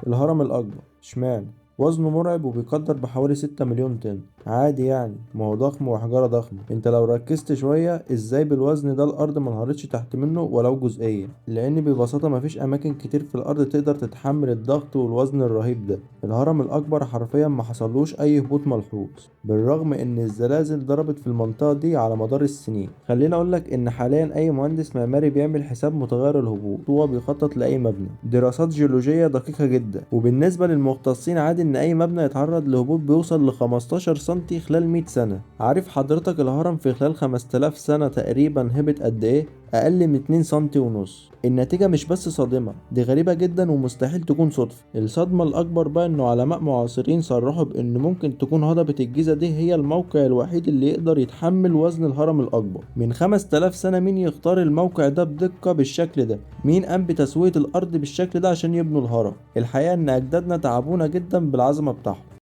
الهرم الأكبر اشمعنى؟ وزنه مرعب وبيقدر بحوالي 6 مليون طن. عادي يعني، ما هو ضخم وحجارة ضخمة. انت لو ركزت شوية ازاي بالوزن ده الارض ما انهارتش تحت منه ولو جزئيا، لان ببساطة مفيش اماكن كتير في الارض تقدر تتحمل الضغط والوزن الرهيب ده. الهرم الاكبر حرفيا ما حصلوش اي هبوط ملحوظ، بالرغم ان الزلازل ضربت في المنطقة دي على مدار السنين. خليني اقولك ان حاليا اي مهندس معماري بيعمل حساب متغير الهبوط وهو بيخطط لاي مبنى، دراسات جيولوجية دقيقة جدا. وبالنسبة للمختصين عادي ان اي مبنى يتعرض لهبوط بيوصل ل 15 سنتي خلال 100 سنة. عارف حضرتك الهرم في خلال 5000 سنة تقريبا هبط قد ايه؟ اقل من 2 سنتي ونص. النتيجة مش بس صادمة، دي غريبة جدا ومستحيل تكون صدفة. الصدمة الاكبر بقى انه علماء معاصرين صرحوا بان ممكن تكون هضبة الجيزة دي هي الموقع الوحيد اللي يقدر يتحمل وزن الهرم الاكبر. من 5000 سنة مين يختار الموقع ده بدقة بالشكل ده؟ مين قام بتسوية الارض بالشكل ده عشان يبنوا الهرم؟ الحقيقة ان اجدادنا تعبونا جدا بالعظمة بتاعهم.